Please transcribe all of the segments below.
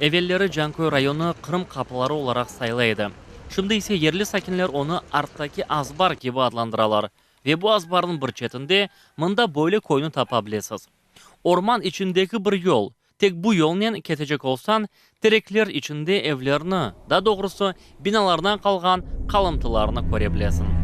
Evelleri Canköy rayonı Qırım qapıları olaraq sayıla edi. Şimdi ise yerli sakinler onı arttaki azbar kibi adlandıralar. Ve bu azbarnıñ bir çetinde mında böyle köyni tapa bilesiz. Orman içindeki bir yol. Tek bu yolnen ketecek olsañ, terekler içinde evlerni, daa doğrusı, binalardan qalğan qalımtılarnı köre bilesiñ.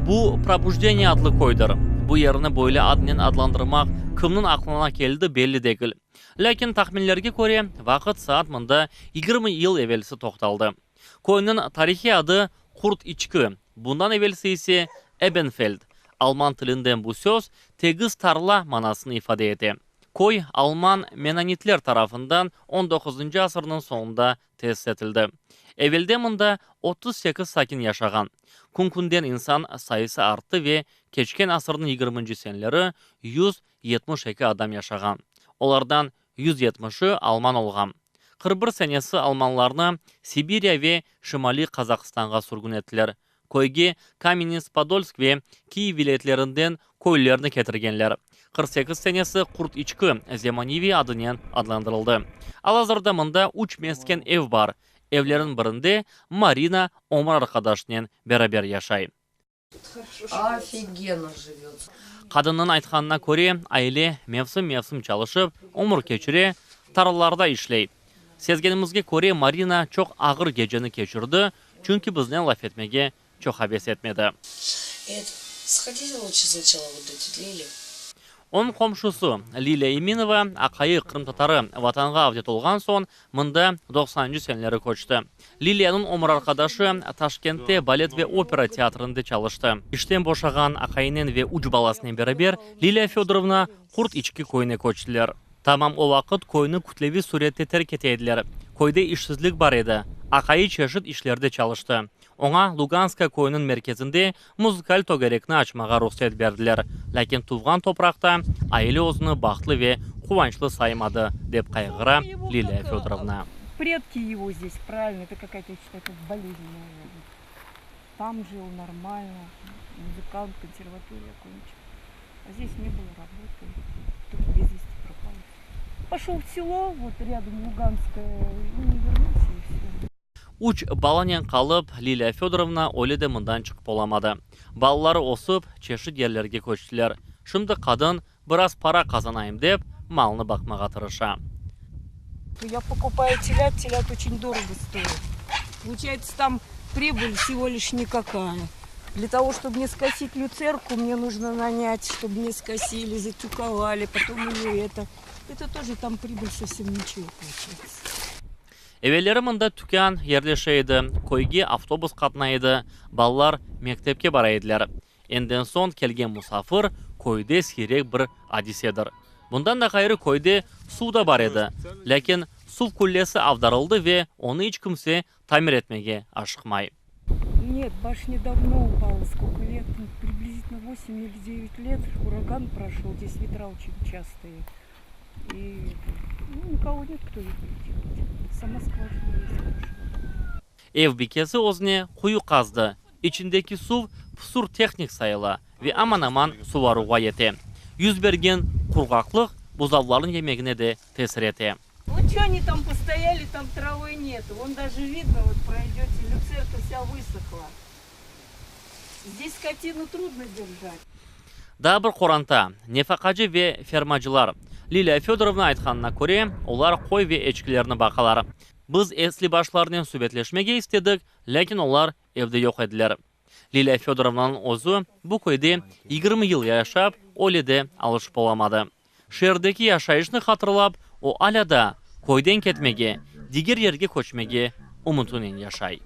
Bu, Probujdeniye adlı köydir. Bu yerni böyle adnen adlandırmaq kimniñ aqlına keldi belli degil. Lâkin tahminlerge köre, vaqıt-saat mında 20 yıl evelsi toqtaldı. Köyniñ tarihiy adı Qurt-İçki, bundan evelsi ise Ebenfeld. Alman tilinden bu söz tegiz tarla manasını ifade ete. Köy alman mennonitler tarafından on doquzıncı asırnıñ soñunda tesis etildi. Evelde mında 38 sakin yaşağan. Kün-künden insan sayısı arttı ve keçken asırnıñ yigirminci seneleri 172 adam yaşağan. Olardan 170-i alman olğan. 41 senesi almanlarnı Sibirya ve Şimaliy Qazahistanğa sürgün ettiler. Köyge Kamenets-Podolsk ve Kiyev vilâyetlerinden köylülerni ketirgenler. 48 senesi Qurt-İçki zemaneviy adınen adlandırıldı. Al-azırda mında üç mesken ev bar. Evlerniñ birinde Marina ömür arqadaşınen beraber yaşay. Qadınnıñ aytqanına köre, aile mevsim-mevsim çalışıp, ömür keçire, tarlalarda işley. Sezgenimizge köre, Marina çoq ağır geceni keçirdi, çünki biznen laf etmege çoq aves etmedi. Onıñ qomşusı Liliya Eminova, aqayı qırımtatarı Vatanğa avdet olğan soñ, mında doqsanıncı seneleri köçti. Liliyanıñ ömür arqadaşı Taşkentte balet ve opera teatrinde çalıştı. İşten boşağan aqayınen ve üç balasınen beraber Liliya Fedorovna Qurt-İçki köyüne köçtiler. Tamam o vaqıt köyni kütleviy sürette terk ete ediler. Köyde işsizlik bar edi. Aqayı çeşit işlerde çalıştı. Oña Luganskaya köyüniñ merkezinde muzıkal tögerekni açmağa ruhset berdiler. Lâkin tuvğan topraqta aile özüni bahtlı ve quvançlı saymadı, dep qayğıra Liliya Fedorovna. Predki ego zdes, pravilno, eto kakaya-to, ya şitayü, kak bolezn, naverno. Tam jil normalno, muzıkant, konservatoriya okonçil. A zdes ne bylo raboty, vdrug bez vesti propal. Poşol v selo, vot râdom Luganskoye, i ne vernulsâ, i vsё. Üç balanen qalıp, Liliya Fedorovna öyle de mından çıqıp olamadı. Balaları ösip, çeşit yerlerge köçtiler. Şimdi qadın, biraz para qazanayım dep, malnı baqmağa tırışa. Ya pokupayü telât, telât oçün dorogo stoit. Poluçayetsâ, tam pribıl vsego liş nikakaya. Dlâ togo, ştob ne skosit lütserku, mne nujno nanyat, ştob mne skosili, zatükovali, potom eyo eto. Eto toje tam pribıl sovsem niçego poluçayetsâ. Evelleri mında tükân yerleşe edi, köyge avtobus qatnay edi, balalar mektepke bara ediler. Enden soñ kelgen musafir köyde siyrek bir adisedir. Bundan da ğayrı köyde suv da bar edi, lâkin suv küllesi avdarıldı ve onı iç kimse tamir etmege aşıqmay. Net, başnya davno upala, skolko let, priblizitelno vosem ili devyat let, uragan proşol, zdes vetra oçen çastoye, i, nu, nikogo net, kto eyo budet delat, sama skvajina est horoşaya voda. Ev bikesi özüne quyu qazdı. İçindeki suv psur tehnik sayıla ve aman-aman suvaruvğa yete. Yüz bergen qurğaqlıq buzavlarnıñ yemegine de tesir ete. Vot ço oni tam postoyali, tam travı netu, von daje vidno, vot proydete, lütserka vsâ vısıhla. Zdes skotinu trudno derjat. Daa bir qoranta, nefaqacı ve fermacılar. Liliya Fedorovna aytqanına köre, olar qoy ve eçkilerni baqalar. Biz esli-başlarnen subetleşmege istedik, lâkin olar evde yoq ediler. Liliya Fedorovnanıñ özü bu köyde 20 yıl yaşap, öyle de alışıp olamadı. Şeerdeki yaşayışnı hatırlap, o alâ daa köyden ketmege, diger yerge köçmege ümütinen yaşay.